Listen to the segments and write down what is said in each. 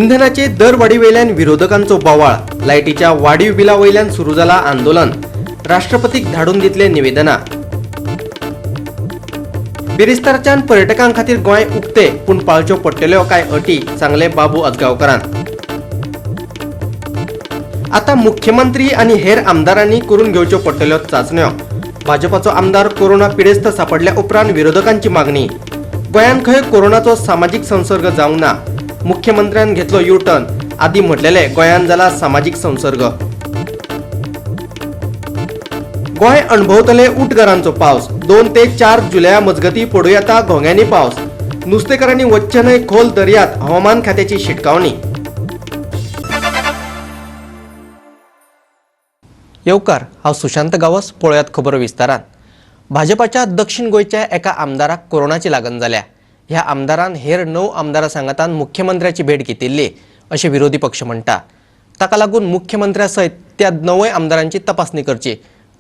इंधनाचे दर वाडीवेल्यान विरोधकांचो बोवाळ, लायटीच्या वाडीव बिला वयल्यान सुरू जाला आंदोलन, राष्ट्रपतीक धाडून दितले निवेदना। बिरेस्तारच्यान पर्यटकां खातीर गोंय उक्ते, पूण पाळच्यो पडटल्यो कांय अटी, सांगले बाबू आजगांवकारान। आता मुख्यमंत्री आनी हेर आमदारांनी करून घेवच्यो पडटल्यो चाचण्यो। भाजपाचो आमदार कोरोना पिडेस्त सापडल्या उपरांत विरोधकांची मागणी। गोंयांत खंय कोरोनाचो सामाजीक संसर्ग जावंक ना, मुख्यमंत्र्यान घेतलो यू टर्न, आदी म्हटलेले गोंयांत जाला सामाजीक संसर्ग। गोंय अणभवतले उटघरांचो पावस, 2 ते 4 जुलया मजगती पडूं येता घोंग्यांनी पावस। नुस्तेकारांनी वच्चें न्हय खोल दर्यात, हवामान खात्याची शिटकावणी। येवकार, हांव सुशांत गांवस, पळयात खबरो विस्तारान। भाजपाच्या दक्षिण गोंयच्या एका आमदाराक कोरोनाची लागण जाल्या। ह्या आमदारान हेर 9 आमदारां सांगातान मुख्यमंत्र्याची भेट घेतिल्ली अशें विरोधी पक्ष म्हणटा। ताका लागून मुख्यमंत्र्या सयत त्या 9 आमदारांची तपासणी करची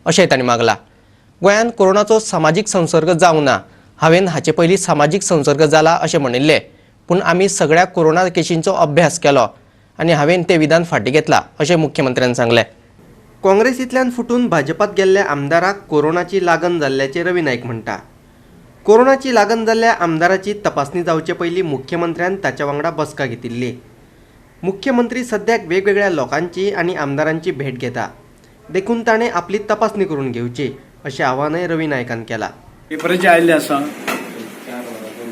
अशें तांणी मागला। गोंयांत कोरोनाचो सामाजीक संसर्ग जावंक ना, हांवें हाचे पयलीं सामाजीक संसर्ग जाला अशें म्हणिल्लें, पूण आमी सगळ्या कोरोना केशींचो अभ्यास केलो आनी हांवें तें विधान फाटीं घेतलां अशें मुख्यमंत्र्यान सांगलें। काँग्रेसींतल्यान फुटून भाजपात गेल्ल्या आमदाराक कोरोनाची लागण जाल्ल्याचें रवी नायक म्हणटा। कोरोनाची लागण जाल्ल्या आमदाराची तपासणी जावचे पयलीं मुख्यमंत्र्यान ताच्या वांगडा बसका घेतिल्ली। मुख्यमंत्री सद्याक वेगवेगळ्या लोकांची आनी आमदारांची भेट घेता, देखून ताणें आपली तपासणी करून घेवची अशें आव्हानय रवी नायकान केलां। पेपराचेर आयिल्लें आसा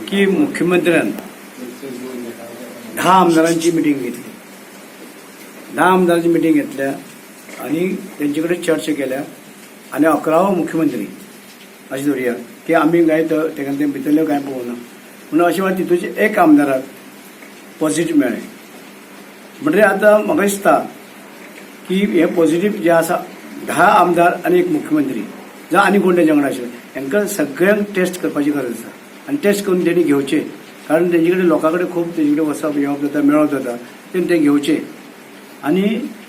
की मुख्यमंत्र्यान 10 आमदारांची मिटींग घेतली। 10 आमदारांची मिटींग घेतल्या आनी तेंचे कडेन चर्चा केल्या आनी 11वो मुख्यमंत्री अशें धरुया की आमी काय तेका ते भितरल्यो कांय पळोवना म्हणून अशें म्हळ्यार तितूचे एक आमदाराक पॉझिटीव मेळ्ळें। म्हणटकीर आतां म्हाका दिसता की हे पॉझिटीव जे आसा 10 आमदार आनी एक मुख्यमंत्री जावं आनी कोण तेंच्या वांगडा आशिल्ले हांकां सगळ्यांक टेस्ट करपाची गरज आसा आनी टेस्ट करून तेणी घेवचे, कारण तेंचे कडेन लोकां कडेन खूब तेंचे कडेन वचप येवप जाता, मेळप जाता, तेणी तें घेवचे आनी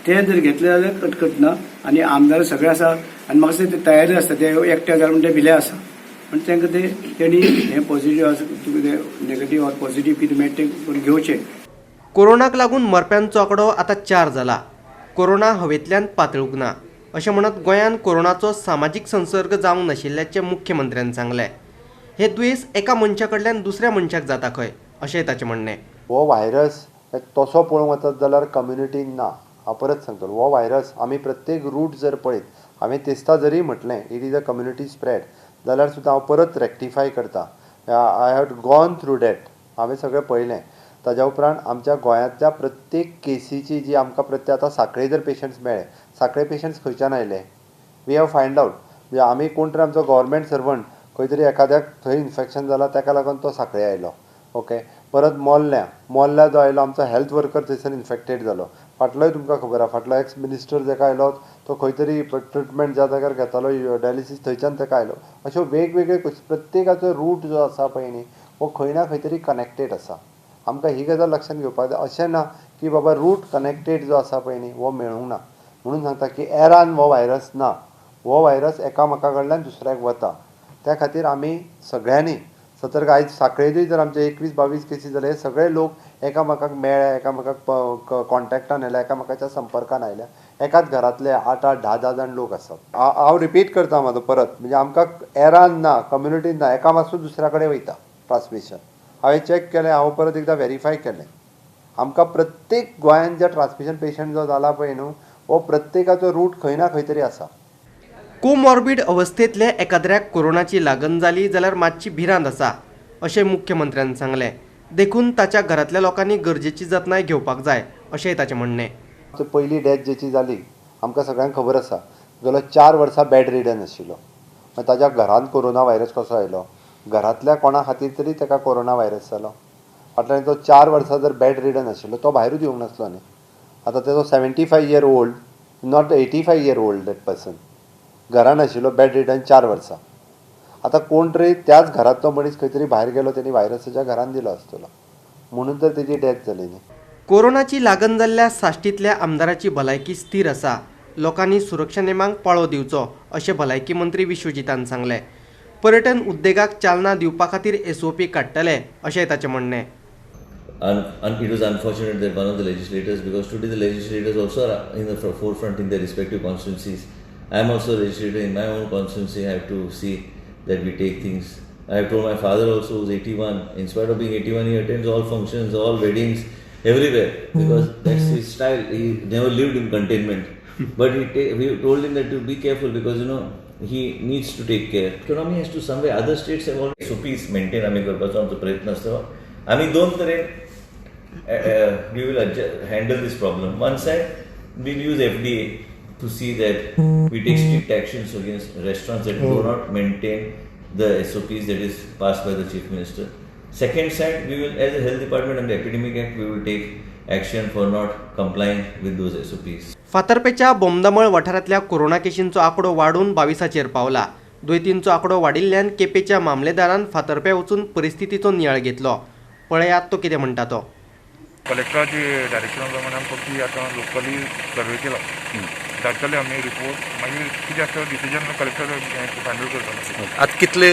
ते जर घेतले जाल्यार कटकट ना। आनी आमदार सगळे आसा आनी म्हाका दिसता ते तयारी आसता, ते एकटे जाल्यार म्हण ते भिले आसा, पण तांकां ते तेणी हें पॉझिटीव आसा तुका ते नेगेटीव ऑर पॉझिटीव कितें मेळटा तें करून घेवचें। कोरोनाक लागून मरप्यांचो आंकडो आतां 4 जाला। कोरोना हवेंतल्यान पातळूंक ना अशें म्हणत गोंयांत कोरोनाचो सामाजीक संसर्ग जावंक नाशिल्ल्याचें मुख्यमंत्र्यान सांगलें। हें दुयेंस एका मनशा कडल्यान दुसऱ्या मनशाक जाता खंय अशेंय ताचें म्हणणें। हो व्हायरस तसो पळोवंक वचत जाल्यार कम्युनिटीन ना, हांव परत सांगतलो, हो व्हायरस आमी प्रत्येक रूट जर पळयत, हांवें तेस्ता जरी म्हटलें it is a community spread जाल्यार सुद्दां हांव परत रेक्टिफाय करता। I have gone through that, हांवें सगळें पळयलें। ताज्या उपरांत आमच्या गोंयांतल्या प्रत्येक केसीची जी आमकां प्रत्येक आतां सांखळे जर पेशंट्स मेळ्ळे, सांखळे पेशंट्स खंयच्यान आयले we have find out. म्हणजे आमी कोण तरी आमचो गव्हर्मेंट सर्वंट खंय तरी एखाद्याक थंय इन्फेक्शन जाला ताका लागून तो सांखळे आयलो, ओके। परत मोल्ल्या, मोल्ल्या जो आयलो आमचो हेल्थ वर्कर थंयसर इन्फेक्टेड जालो। फाटलोय तुमकां खबर आसा, फाटलो एक्स मिनिस्टर जाका आयलो तो खंय तरी ट्रिटमेंट ज्या जाग्यार घेतालो डायलिसीस थंयच्यान ताका आयलो। अश्यो वेगवेगळे प्रत्येकाचो रूट जो आसा पळय न्ही हो खंय ना खंय तरी कनेक्टेड आसा। आमकां ही गजाल लक्षांत घेवपाक जाय, अशें ना की बाबा रूट कनेक्टेड जो आसा पळय न्ही हो मेळूंक ना म्हणून सांगता की एरान हो व्हायरस ना, हो व्हायरस एकामेका कडल्यान दुसऱ्याक वता। त्या खातीर आमी सगळ्यांनी सतर्क। आयज सांखळेंतूय जर आमचे 21-22 केसी जाले, सगळे लोक एकामेकाक मेळ्ळे, एकामेकाक कॉन्टेक्टान आयले, एकामेकाच्या संपर्कान आयले, एकाच घरांतले 8-8, 10-10 जाण लोक आसात। हांव रिपीट करता म्हाजो परत, म्हणजे आमकां एरान ना, कम्युनिटीन ना, एका पासून दुसऱ्या कडेन वयता ट्रान्समिशन। हांवें चॅक केलें, हांव परत एकदां वेरीफाय केलें, आमकां प्रत्येक गोंयांत जे ट्रान्समिशन पेशंट जो जाला पळय न्हू हो प्रत्येकाचो रूट खंय ना खंय तरी आसा। कोमॉर्बिड अवस्थेंतल्या एकाद्र्याक कोरोनाची लागण जाली जाल्यार मातशी भिरांत आसा अशें मुख्यमंत्र्यान सांगलें, देखून ताच्या घरांतल्या लोकांनी गरजेची जतनाय घेवपाक जाय अशेंय ताचें म्हणणें। पयली डेथ जेची जाली आमकां सगळ्यांक खबर आसा, गेलो 4 वर्सां बेड रिडन आशिल्लो, मागीर ताच्या घरांत कोरोना व्हायरस कसो आयलो, घरांतल्या कोणा खातीर तरी ताका कोरोना व्हायरस जालो। फाटल्यान तो 4 वर्सां जर बेड रिडन आशिल्लो तो भायरूच येवंक नासलो न्ही। आतां तेजो 75 year old, not 85 year old that person, घरान आशिल्लो बेड रिडन 4 वर्सां। आतां कोण तरी त्याच घरांतलो मनीस खंय तरी भायर गेलो, तेणी व्हायरस ताच्या घरान दिलो आसतलो, म्हणून तर तेजी डेथ जाली न्ही। कोरोनाची लागण जाल्ल्या साश्टींतल्या आमदाराची भलायकी स्थिर आसा, लोकांनी सुरक्षा नेमांक पाळो दिवचो अशें भलायकी मंत्री विश्वजीतान सांगलें। पर्यटन उद्देगाक चालना दिवपा खातीर एसओपी काडटले अशेंय ताचें म्हणणें। It was unfortunate that one of the legislators, because today the legislators also are in the forefront in their respective constituencies. I am also a legislator in my own constituency. I have to see that we take things. I have told my father also, who's 81, in spite of being 81, he attends all functions, all weddings, everywhere, because that's his style. He never lived in containment. But we told him that to be careful, because you know he needs to take care. Economy has to somewhere, other states have already SOPs maintain. आमी करपाचो आमचो प्रयत्न आसता. आमी दोन तरेन we will handle this problem. One side, we'll use FDA to see that we take strict actions against restaurants that do not maintain the SOPs that is passed by the Chief Minister. Second side, we will, as a health department under Epidemic Act, we will take action for not complying with those SOPs. फातर्पेच्या बोमदमळ वाठारांतल्या corona केशींचो आंकडो वाडून 22 पावला. दुयेंतींचो आंकडो वाडिल्ल्यान केपेंच्या मामलेदारान फातर्प्या वचून परिस्थितीचो नियाळ घेतलो. पळयात तो कितें म्हणटा तो. कलेक्टराचे डायरेक्शना प्रमाणे आमी फक्त आतां लोकली सर्वे केला, धाडटले आमी रिपोर्ट, मागीर कितें आसता डिसिजन कलेक्टर फायनल करतलो. आतां कितले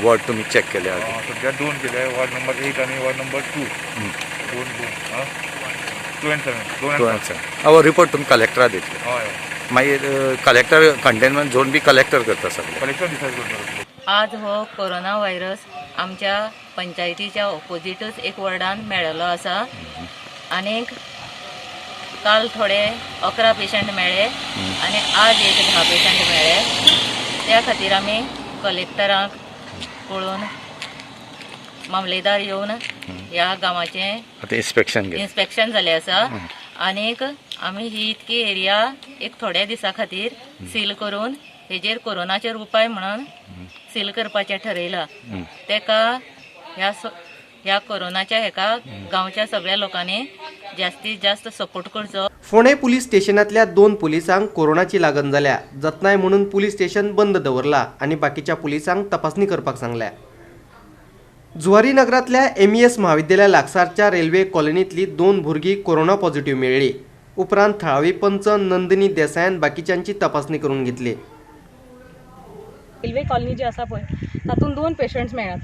वॉर्ड तुमी चॅक केले? सद्या 2 केले, वॉर्ड नंबर 8 आनी वॉर्ड नंबर 2. 2 2 आनी 7. 2 आनी 7. हो रिपोर्ट तुमी कलेक्टरा दितले? हय. मागीर कलेक्टर कंटेनमेंट झोन बी कलेक्टर करता सगळे? कलेक्टर डिसायड करतलो. आज हो कोरोना व्हायरस आमच्या पंचायतीच्या ऑपोजिटच एक वॉर्डान मेळिल्लो आसा. आनीक काल थोडे 11 पेशंट मेळ्ळे आनी आज एक 10 पेशंट मेळ्ळे. त्या खातीर आमी कलेक्टरांक कळोवन मामलेदार येवन ह्या गांवाचें इन्स्पेक्शन इन्स्पेक्शन जालें आसा. आनीक आमी ही इतकी एरिया एक थोड्या दिसां खातीर सील करून हेजेर कोरोनाचेर उपाय म्हणून सील करपाचें ठरयलां. तेका ह्या कोरोनाच्या हेका गांवच्या सगळ्या लोकांनी जास्तीत जास्त सपोर्ट करचो. फोंडें पुलीस स्टेशनांतल्या 2 पुलिसांक कोरोनाची लागण जाल्या. जतनाय म्हणून पुलीस स्टेशन बंद दवरला आनी बाकीच्या पुलिसांक तपासणी करपाक सांगल्या. जुवारी नगरांतल्या MES म्हाविद्यालया लागसारच्या रेल्वे कॉलनींतली 2 भुरगीं कोरोना पॉझिटिव्ह मेळ्ळी. उपरांत थळावी पंच नंदिनी देसायान बाकीच्यांची तपासणी करून घेतली. रेल्वे कॉलनी जी आसा पळय तातूंत 2 पेशंट्स मेळ्ळ्यात.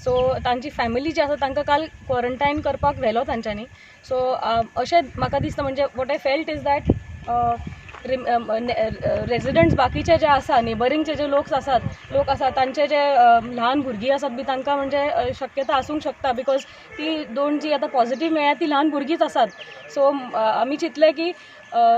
सो तांची फॅमिली जी आसा तांकां काल क्वॉरंटायन करपाक व्हेलो तांच्यांनी. सो अशें म्हाका दिसता, म्हणजे what I felt is that residents बाकीचे जे आसा, नेबरींगचे जे लोक आसा तांचे जे ल्हान भुरगीं आसात बी तांकां म्हणजे शक्यता आसूंक शकता, because ती 2 जी आतां पॉझिटीव मेळ्ळ्या ती ल्हान भुरगींच आसात. सो आमी चिंतलें की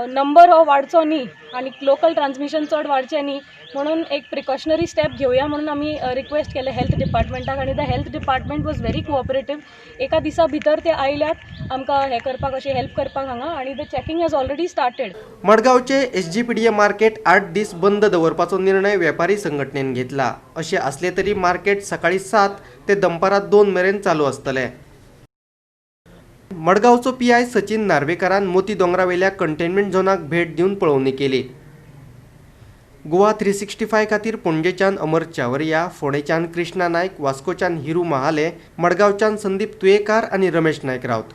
नंबर हो वाडचो न्ही आनी लोकल ट्रान्समिशन चड वाडचें न्ही म्हणून एक प्रिकॉशनरी स्टेप घेवया म्हणून आमी रिक्वेस्ट केलें हेल्थ डिपार्टमेंटाक. आनी the health department was very cooperative. एका दिसा भितर ते आयल्यात आमकां हें करपाक, अशें हेल्प करपाक हांगा, आनी the checking has already started. मडगांवचे SGPDA market 8 दीस बंद दवरपाचो निर्णय वेपारी संघटनेन घेतला. अशें आसलें तरी मार्केट सकाळीं 7 ते दनपारां 2 मेरेन चालू आसतलें. मडगांवचो PI Sachin नार्वेकारान मोती दोंगरावेल्या कंटेनमेंट झोनाक भेट दिवन पळोवणी केली. गोवा 365 खातीर पणजेच्यान अमर चावरिया, फोंडेच्यान कृष्णा नायक, वास्कोच्यान हिरू महाले, मडगांवच्यान संदीप तुयेकार आनी रमेश नायक रावत.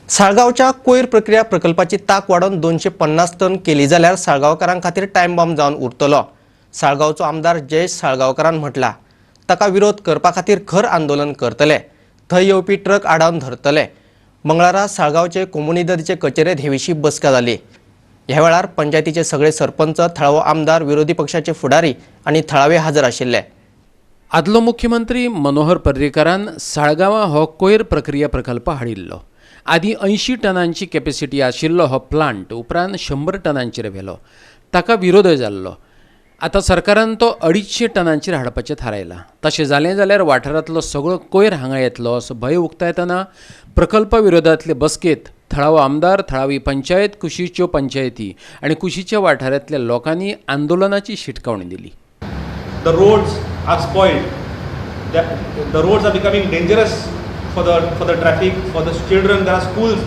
साळगांवच्या कोयर प्रक्रिया प्रकल्पाची ताक वाडोवन 250 टन केली जाल्यार साळगांवकारां खातीर टायम बॉम्ब जावन उरतलो. साळगांवचो आमदार जयेश साळगांवकारान म्हटला ताका विरोध करपा खातीर खर आंदोलन करतले. थंय येवपी ट्रक आडावन धरतले. मंगळारा साळगांवचे कोमुनिदादीचे कचेरेंत हे विशीं बसका जाली. ह्या वेळार पंचायतीचे सगळे सरपंच, थळावो आमदार, विरोधी पक्षाचे फुडारी आनी थळावे हजर आशिल्ले. आदलो मुख्यमंत्री मनोहर पर्रीकारान साळगांवां हो कोयर प्रक्रिया प्रकल्प हाडिल्लो. आदीं 80 टनांची कॅपेसिटी आशिल्लो हो प्लांट उपरांत 100 टनांचेर व्हेलो. ताका विरोधय जाल्लो. आतां सरकारान तो 250 टनांचेर हाडपाचें थारायलां. तशें जालें जाल्यार वाठारांतलो सगळो कोयर हांगा येतलो असो भंय उक्तायतना प्रकल्पा विरोधांतले बसकेंत थळावो आमदार, थळावी पंचायत, कुशीच्यो पंचायती आनी कुशीच्या वाठारांतल्या लोकांनी आंदोलनाची शिटकावणी दिली. The roads are spoiled. The roads are becoming dangerous for the traffic, for the children. There are schools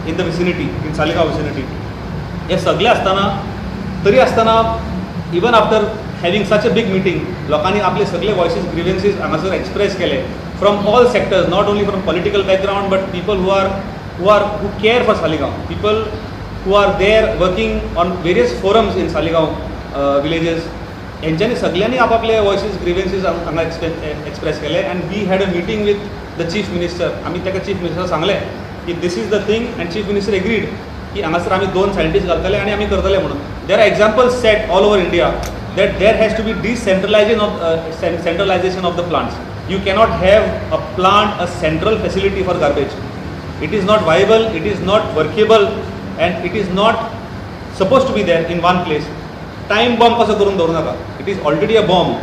in the vicinity, in Saligao vicinity. हे सगळे आसतना तरी आसतना even after having such a big meeting लोकांनी आपले सगळे voices, ग्रिव्हन्सीस हांगासर express केले from all sectors, not only from political background but people who care for Saligao, people who are there working on various forums in Saligao villages. हेंच्यांनी सगळ्यांनी आपापले voices, ग्रिव्हन्सीस हांगा express केले. And we had a meeting with the chief minister. आमी ताका chief minister सांगलें की this is the thing and chief minister agreed की हांगासर आमी 2 सायंटिस्ट घालतले आनी आमी करतले म्हणून. There are examples set all over India that there has to be decentralization of centralization of the plants. You cannot have a plant, a central facility for garbage. It is not viable, it is not workable and it is not supposed to be there in one place. Time bomb कसो करून दवरूं नाका. It is already a bomb.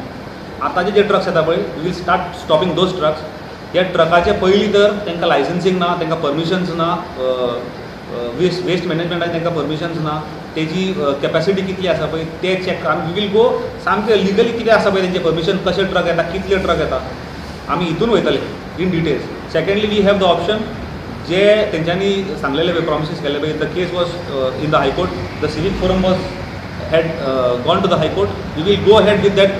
आतांचे जे trucks येता पळय, we will start stopping those trucks. ह्या ट्रकाचे पयलीं तर तांकां लायसन्सींग ना, तांकां परमिशन्स ना, वेस्ट मॅनेजमेंटाक तांकां परमिशन्स ना, तेजी कॅपॅसिटी कितली आसा पळय ते चॅक. आमी we will go सामकें लिगली कितें आसा पळय तेंचें परमिशन, कशें ट्रक येता, कितले ट्रक येता, आमी हितून वयतले in details. Secondly we have the option जे तेंच्यांनी सांगलेले पळय, प्रॉमिसीस केल्ले पळय, the case was in the high court, the civic forum was had gone to the high court. We will go ahead with that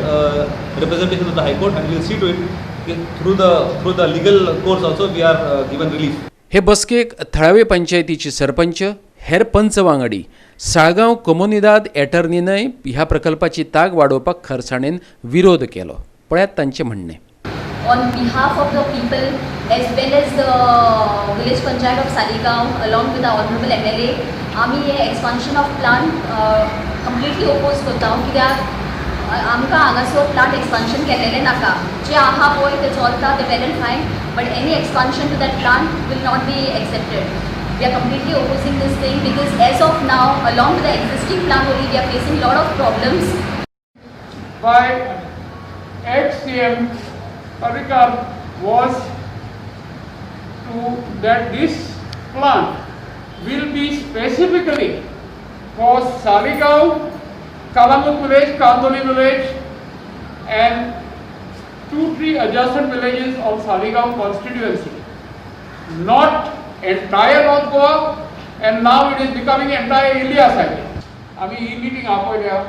representation of the high court and we will see to it through the legal course also we are given relief. हे बसकेक थळावे पंचायतीचे सरपंच, हेर पंच वांगडी, साळगांव कोमुनिदाद एटर्नीनय ह्या प्रकल्पाची ताक वाडोवपाक खरसाणेन विरोध केलो. पळयात तांचें म्हणणें. On behalf of the people as well as the village panchayat of Saligao along with our honorable MLA, आमी हे expansion of plant completely oppose करता. कित्याक आमकां हांगासर प्लांट एक्सपान्शन केलेलें नाका. जे आहा पळय ते चलता, ते well and fine, but any expansion to that plant will not be accepted. We are completely opposing this thing because as of now along with the existing plant only we are facing lot of problems. By ex-CM Parrikar was to that this plant will be specifically for Saligao, Kalamut village, Kandoli village and 2-3 adjacent villages of Saligao constituency, not entire North Goa, and now it is becoming entire India side. आमी ही meeting आपयल्या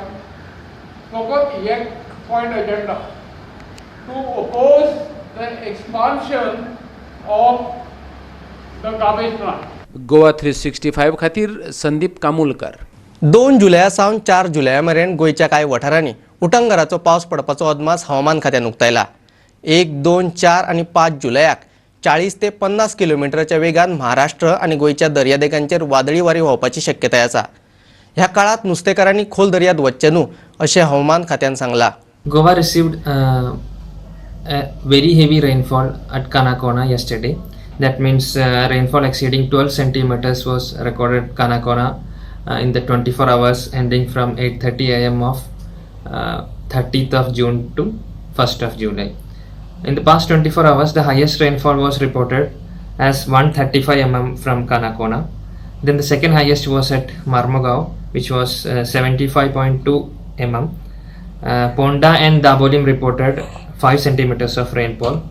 फकत एक point agenda to oppose the expansion of the garbage plant. Goa 365 खातीर संदीप कामुलकर. 2 जुलया सावन 4 जुलया मेरेन गोंयच्या कांय वाठारांनी उटंगाराचो पावस पडपाचो अदमास हवामान खात्यान उक्तायला. 1, 2, 4 आनी 5 जुलयाक 40 ते 50 किलोमिटराच्या वेगान महाराष्ट्र आनी गोंयच्या दर्यादेगांचेर वादळी वारी व्हांवपाची शक्यताय आसा. ह्या काळांत नुस्तेकारांनी खोल दर्यांत वचचें न्हू अशें हवामान खात्यान सांगलां. Goa received a very heavy rainfall at Canacona yesterday. That means rainfall exceeding 12 centimeters was recorded Canacona in the 24 hours ending from 8:30 am of 30th of June to 1st of July. In the past 24 hours, the highest rainfall was reported as 135 mm from Canacona. Then the second highest was at Marmagao, which was 75.2 mm. Ponda and Dabolim reported 5 centimeters of rainfall.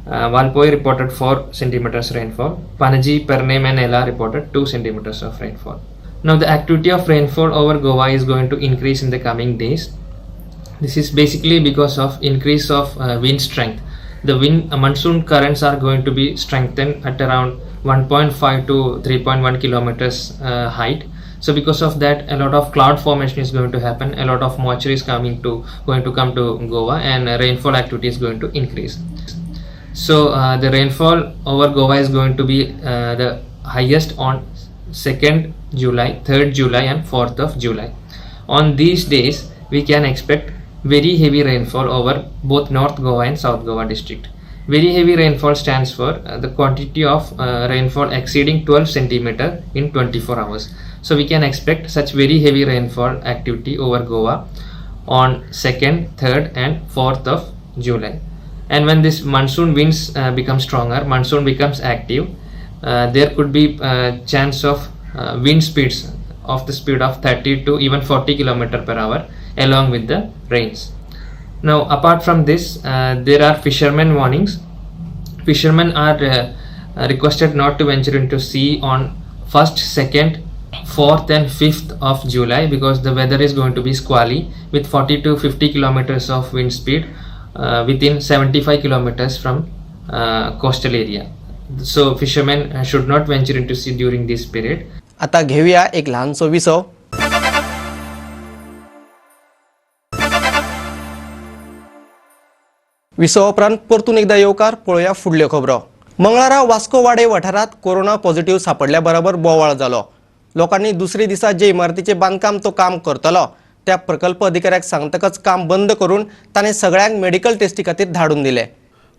Valpoi reported 4 centimeters rainfall. Panaji, Pernem and Ela reported 2 centimeters of rainfall. Now the activity of rainfall over Goa is going to increase in the coming days. This is basically because of increase of wind strength. The wind monsoon currents are going to be strengthened at around 1.5 to 3.1 kilometers height. So because of that, a lot of cloud formation is going to happen. A lot of moisture is going to come to Goa, and rainfall activity is going to increase. So the rainfall over Goa is going to be the highest on 2nd July, 3rd July and 4th of July. On these days, we can expect very heavy rainfall over both North Goa and South Goa district. Very heavy rainfall stands for the quantity of rainfall exceeding 12 centimeter in 24 hours. So we can expect such very heavy rainfall activity over Goa on 2nd, 3rd and 4th of July. And when this monsoon winds become stronger, monsoon becomes active, there could be chance of wind speeds of the speed of 30 to even 40 km per hour along with the rains. Now apart from this, there are fishermen warnings. Fishermen are requested not to venture into sea on 1st, 2nd, 4th and 5th of July because the weather is going to be squally with 40 to 50 kilometers of wind speed within 75 kilometers from coastal area. So fishermen should not venture into sea during this period. आता घेऊया एक लहानसो विसव. विसवा उपरांत परतून एकदा येवकार. पळोवया फुडल्यो खबरो. मंगळारा वास्को वाडे वाठारांत कोरोना पॉझिटिव्ह सापडल्या बरोबर बोवाळ जालो. लोकांनी दुसरे दिसा जे इमारतीचें बांदकाम तो काम करतलो त्या प्रकल्प अधिकाऱ्याक सांगतकच काम बंद करून ताणें सगळ्यांक मेडिकल टेस्टी खातीर धाडून दिले.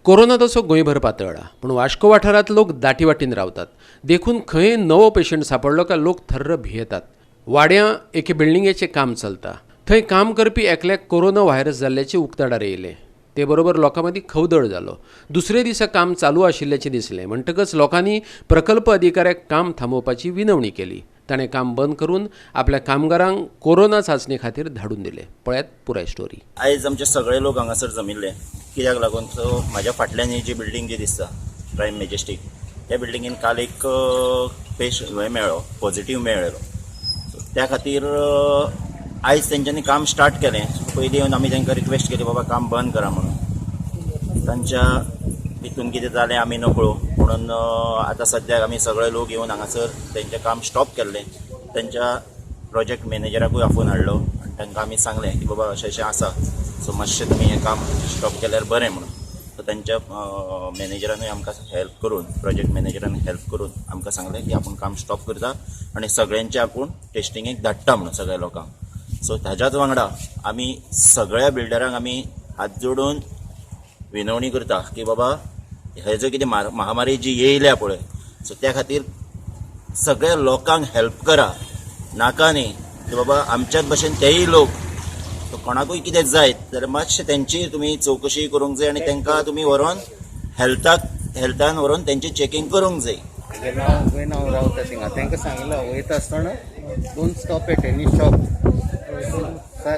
कोरोना तसो गोंयभर पातळ्ळा, पूण वास्को वाठारांत लोक दाटीवाटीन रावतात, देखून खंय नवो पेशंट सापडलो काय लोक थर्र भियेतात. वाड्यां एके बिल्डिंगेचें काम चलता, थंय काम करपी एकल्याक कोरोना व्हायरस जाल्ल्याचें उक्ताडार येयलें. ते बरोबर लोकां मदीं खवदळ जालो. दुसरे दिसा काम चालू आशिल्ल्याचें दिसलें म्हणटकच लोकांनी प्रकल्प अधिकाऱ्याक काम थांबोवपाची विनवणी केली. ताणें काम बंद करून आपल्या कामगारांक कोरोना चांचणे खातीर धाडून दिले. पळयात पुराय स्टोरी. आयज आमचे सगळे लोक हांगासर जमिल्ले कित्याक लागून, सो म्हाज्या फाटल्यान ही जी बिल्डींग जी दिसता प्रायम मॅजेस्टीक, त्या बिल्डिंगेन काल एक पेशंट मेळ्ळो, पॉझिटीव मेळ्ळो. सो त्या खातीर आयज तेंच्यांनी काम स्टार्ट केलें. पयलीं येवन आमी तांकां रिक्वेस्ट केली, बाबा काम बंद करा म्हणून. तांच्या हितून कितें जालें आमी नकळो, म्हणून आतां सद्याक आमी सगळे लोक येवन हांगासर तेंचें काम स्टॉप केल्लें. तेंच्या प्रोजेक्ट मॅनेजराकूय आफोवन हाडलो आनी तांकां आमी सांगलें की बाबा अशें अशें आसा, सो मातशें तुमी हें काम स्टॉप केल्यार बरें म्हणून. सो तेंच्या मॅनेजरानूय आमकां हेल्प करून, प्रोजेक्ट मॅनेजरान हेल्प करून आमकां सांगलें की आपूण काम स्टॉप करता आनी सगळ्यांचें आपूण टेस्टिंगेक धाडटा म्हणून सगळ्या लोकांक. सो ताज्याच वांगडा आमी सगळ्या बिल्डरांक आमी हात जोडून विनवणी करता की बाबा हे जो कितें महामारी जी येयल्या पळय, सो त्या खातीर सगळ्या लोकांक हेल्प करा. नाका न्ही की बाबा आमच्याच भशेन तेय लोक, सो कोणाकूय कितें जायत जाल्यार मातशें तेंची तुमी चवकशी करूंक जाय आनी तांकां तुमी व्हरोन हेल्थान व्हरोन तेंचें चॅकींग करूंक जाय. वयन हांव रावता थिंगा, तांकां सांगलां वयता आसतना don't stop at any shop,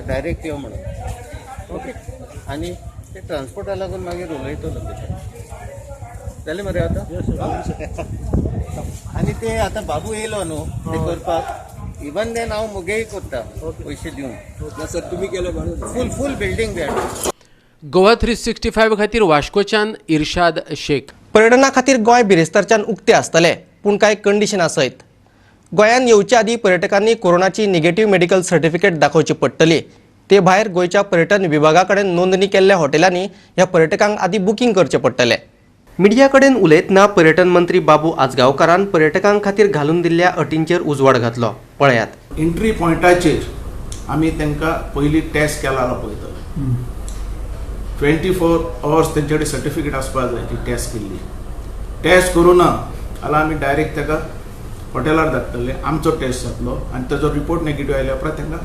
direct यो म्हणून. ओके, आनी ते ट्रान्सपोर्टा लागून मागीर उलयतलो तेजेर. जालें मरे आतां? आनी ते आतां बाबू येयलो न्हू ते करपाक, इवन then हांव मुगेय करता पयशे दिवन. सर तुमी केले फूल फूल बिल्डींग बी. गोवा 365 खातीर वास्कोच्यान इर्शाद शेख. पर्यटना खातीर गोंय बिरेस्तारच्यान उक्तें आसतलें, पूण कांय कंडिशनां सयत. गोंयांत येवचे आदीं पर्यटकांनी कोरोनाची निगेटीव मेडिकल सर्टिफिकेट दाखोवची पडटली. ते भायर गोंयच्या पर्यटन विभागा कडेन नोंदणी केल्ल्या हॉटेलांनी ह्या पर्यटकांक आदीं बुकींग करचें पडटलें. मिडिया कडेन उलयतना पर्यटन मंत्री बाबू आजगांवकारान पर्यटकां खातीर घालून दिल्ल्या अटींचेर उजवाड घातलो. पळयात. एंट्री पॉयंटाचेर आमी तांकां पयलीं टेस्ट केला जाल्यार पळयतले. 24 अवर्स तेंचे कडेन सर्टिफिकेट आसपाक जाय ती टेस्ट केल्ली. टेस्ट करूं ना जाल्यार आमी डायरेक्ट ताका हॉटेलार धाडटले, आमचो टेस्ट जातलो आनी ताजो रिपोर्ट नेगेटीव आयल्या उपरांत तांकां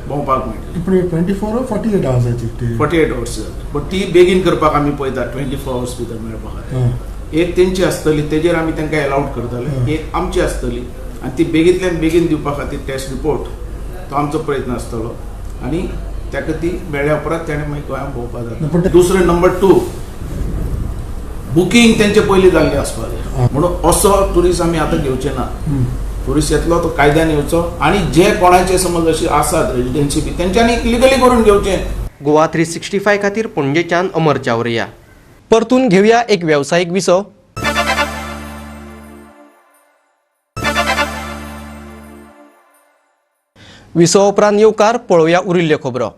भोंवपाक मेळटलें. पूण 24 48 अवर्साची 48 अवर्स जाता, बट ती बेगीन करपाक आमी पळयता 24 अवर्स भितर मेळपा खातीर. एक तेंची आसतली तेजेर आमी तांकां एलावड करतले, एक आमची आसतली आनी ती बेगींतल्यान बेगीन दिवपा खातीर टेस्ट रिपोर्ट तो आमचो प्रयत्न आसतलो आनी ताका ती मेळ्ळ्या उपरांत तेणें मागीर गोंयांत भोंवपाक जाता. दुसरें नंबर 2, बुकींग तेंचे पयलीं जाल्लें आसपाक जाय. म्हणून असो ट्युरिस्ट आमी आतां घेवचे ना. ट्युरिस्ट येतलो तो कायद्यान येवचो आनी जे कोणाचे समज अशी आसात रेजिडन्सी बी तेंच्यांनी लिगली करून घेवचें. गोवा 365 खातीर पणजेच्यान अमर चावरिया. परतून घेवया एक वेवसायीक विसव. विसवा उपरांत येवकार. पळोवया उरिल्ल्यो खबरो.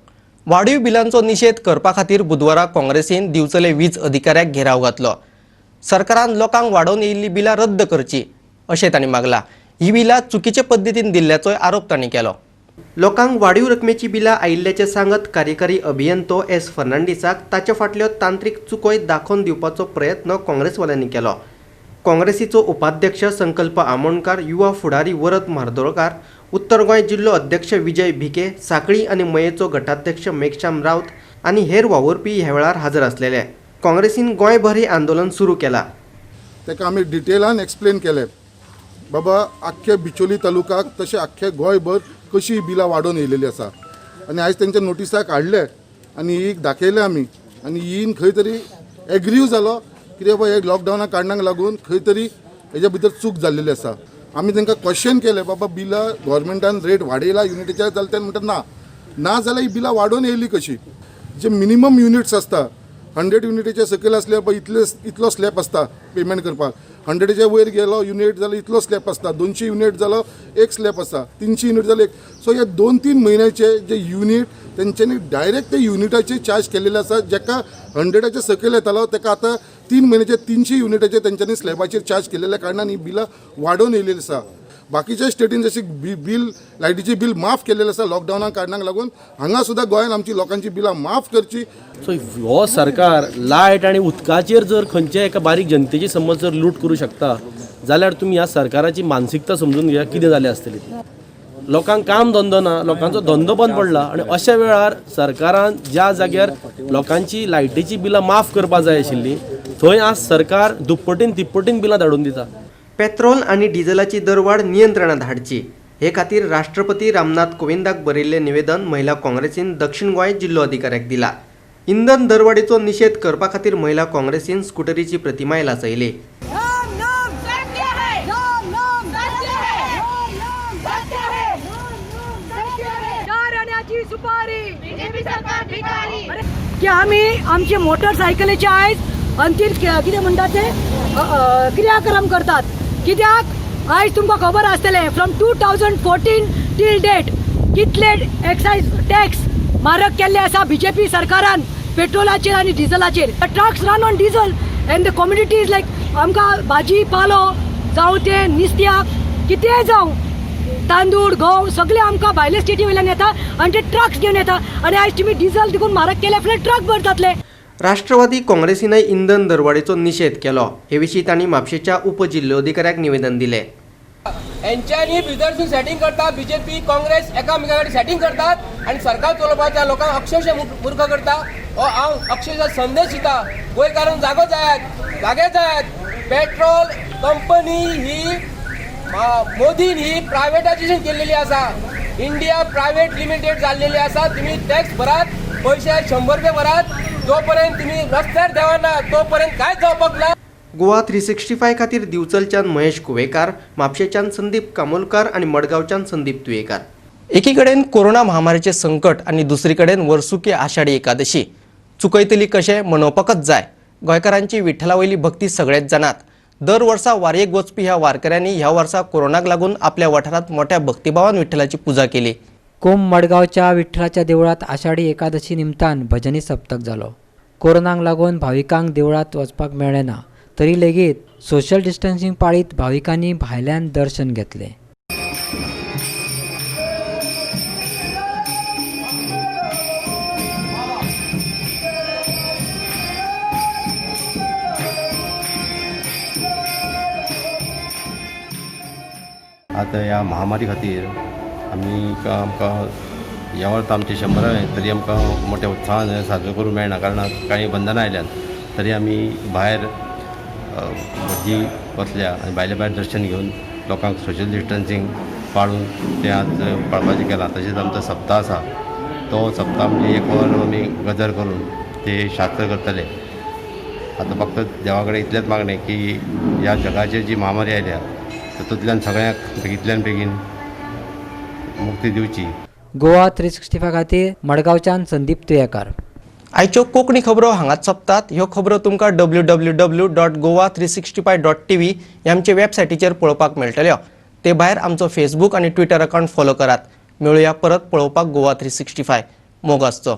वाडीव बिलांचो निशेध करपा खातीर बुधवारा काँग्रेसीन दिवचले वीज अधिकाऱ्याक घेराव घातलो. सरकारान लोकांक वाडोवन येयिल्ली बिलां रद्द करची अशें तांणी मागलां. ही बिलां चुकीचे पद्दतीन दिल्ल्याचोय आरोप तांणी केलो. लोकांक वाडीव रकमेची बिलां आयिल्ल्याचें सांगत कार्यकारी अभियंतो एस फर्नांडीसाक ताचे फाटल्यो तांत्रीक चुकोय दाखोवन दिवपाचो प्रयत्न काँग्रेसवाल्यांनी केलो. काँग्रेसीचो उपाध्यक्ष संकल्प आमोणकार, युवा फुडारी वरद म्हार्दोळकार, उत्तर गोंय जिल्लो अध्यक्ष विजय भिके, साखळी आनी मयेचो गटाध्यक्ष मेघश्याम राऊत आनी हेर वावुरपी ह्या वेळार हजर आसलेले. काँग्रेसीन गोंयभर हें आंदोलन सुरू केलां. ताका आमी डिटेलान एक्सप्लेन केलें, बाबा आख्खे बिचोली तालुकाक तशें आख्खे गोंयभर कशी बिलां वाडोवन येयलेली आसा आनी आयज तेंच्या नोटिसाक हाडले आनी ही दाखयलें आमी आनी हीन खंय तरी एग्रीव जालो कित्याक बाबा हे लॉकडावना कारणाक लागून खंय तरी हेज्या भितर चूक जाल्लेली आसा. आमी तांकां क्वेश्चन केलें, बाबा बिलां गव्हर्मेंटान रेट वाडयला युनिटीच्या जाल्यार ते म्हणटात ना, ना जाल्यार ही बिलां वाडोवन येयली कशी. जे मिनिमम युनिट्स आसता 100 युनिटीच्या सकयल आसल्यार पळय इतलो स्लॅब आसता पेमेंट करपाक, 100च्या वयर गेलो युनिट जाल्यार इतलो स्लॅब आसता, 200 युनिट जालो एक स्लॅब आसता, 300 युनिट जालो एक. सो हे 2-3 म्हयन्याचे जे युनिट तेंच्यांनी डायरेक्ट ते युनिटाचे चार्ज केलेले आसा. जेका 100च्या सकयल येतालो ताका आतां 3 म्हयन्याचे 300 युनिटाचे तेंच्यांनी स्लॅबाचेर चार्ज केलेल्या कारणान ही बिलां वाडोवन येयलेली आसा. बाकीच्या स्टेटीन जशी बील लायटीची बील माफ केलेलें आसा लॉकडावना कारणाक लागून, हांगा सुद्दां गोंयान आमची लोकांची बिलां माफ करची. सो हो सरकार लायट आनी उदकाचेर जर खंयच्या एका बारीक जनतेची समज जर लूट करूं शकता जाल्यार तुमी ह्या सरकाराची मानसिकता समजून घेया कितें जाल्या आसतली. लोकांक काम धंदो ना, लोकांचो धंदो बंद पडला आनी अशा वेळार सरकारान ज्या जाग्यार लोकांची लायटीची बिलां माफ करपाक जाय आशिल्ली थंय आज सरकार दुप्पटीन तिप्पटीन बिलां धाडून दिता. पेट्रोल आनी डिझेलाची दरवाड नियंत्रणात हाडची हे खातीर राष्ट्रपती रामनाथ कोविंदाक बरयल्लें निवेदन महिला काँग्रेसीन दक्षिण गोंय जिल्लो अधिकाऱ्याक दिला. इंधन दरवाडीचो निशेध करपा खातीर महिला काँग्रेसीन स्कुटरीची प्रतिमाय लासयली. की आमी आमचे मोटरसायकलीचे आयज अंतीम कितें म्हणटा ते क्रियाक्रम करतात. कित्याक आयज तुमकां खबर आसतलें फ्रॉम 2014 टील डेट कितले एक्सायज टॅक्स म्हारग केल्ले आसा बीजेपी सरकारान पेट्रोलाचेर आनी डिझलाचेर. Trucks run on diesel and the community is like आमकां भाजी पालो जावं ते नुस्त्याक कितेंय जावं तांदूळ गंव सगळे आमकां भायले स्टेटी वयल्यान येता आनी ते ट्रक्स घेवन येता आनी आयज तुमी डिझल देखून म्हारग केले फुडें ट्रक भर जातले. राष्ट्रवादी काँग्रेसीनय इंधन दरवाडीचो निशेध केलो. हे विशीं तांणी म्हापशेच्या उपजिल्लोधिकाऱ्याक निवेदन दिलें. हेंच्यांनी भितरसून सेटिंग करता, बीजेपी काँग्रेस एकामेका कडेन सेटिंग करतात आनी सरकार चलोवपाच्या लोकांक अक्षरशः मूर्ख करता. हो हांव अक्षरशः संदेश दिता, गोंयकारांक जागो जायात, जागे जायात. पेट्रोल कंपनी ही मोदीन ही प्रायवेटायजेशन केल्लेली आसा, इंडिया प्रायवेट लिमिटेड जाल्लेली आसा. तुमी टॅक्स भरात, पयशे 100 रुपये भरात, जोपर्यंत तुमी रस्त्यार देवना तोपर्यंत कांयच जावपाक ना. गोवा 365 खातीर दिवचलच्यान महेश कुवेकार, म्हापशेच्यान संदीप कामोलकार आनी मडगांवच्यान संदीप तुयेकार. एकीकडेन कोरोना महामारीचें संकट आनी दुसरी कडेन वर्सुकी आषाढी एकादशी चुकयतली कशें मनोवपाकच जाय. गोंयकारांची विठ्ठला वयली भक्ती सगळेच जाणात. दर वर्सा वारयेक वचपी ह्या वारकऱ्यांनी ह्या वर्सा कोरोनाक लागून आपल्या वाठारांत मोठ्या भक्तिभावान विठ्ठलाची पुजा केली. कोंब मडगांवच्या विठ्ठलाच्या देवळांत आषाढी एकादशी निमतान भजनी सप्तक जालो. कोरोनाक लागून भाविकांक देवळांत वचपाक मेळ्ळें ना तरी लेगीत सोशल डिस्टन्सिंग पाळीत भाविकांनी भायल्यान दर्शन घेतलें. आतां ह्या महामारी खातीर आमी आमकां ह्या वर्सा आमचे 100 तरी आमकां मोठ्या उत्साहान साजरो करूंक मेळना, कारण कांय बंधनां आयल्यात. तरी आमी भायर भजी बसल्या आनी भायले भायर दर्शन घेवन लोकांक सोशल डिस्टन्सिंग पाळून तें आज पाळपाचें केलां. तशेंच आमचो सप्ताह आसा, तो सप्ताह म्हणजे एक वर आमी गजर करून ते शास्त्र करतले. आतां फक्त देवा कडेन इतलेंच मागणें की ह्या जगाचेर जी महामारी आयल्या तातूंतल्यान सगळ्यांक बेगींतल्यान बेगीन मुक्ती दिवची. गोवा 365 खातीर मडगांवच्यान संदीप तुयेकार. आयच्यो कोंकणी खबरो हांगाच सोंपतात. ह्यो खबरो तुमकां www.goa365.tv ह्या आमचे वेबसायटीचेर पळोवपाक मेळटल्यो. ते भायर आमचो फेसबूक आनी ट्विटर अकावंट फॉलो करात. मेळुया परत पळोवपाक गोवा 365. मोग आसचो.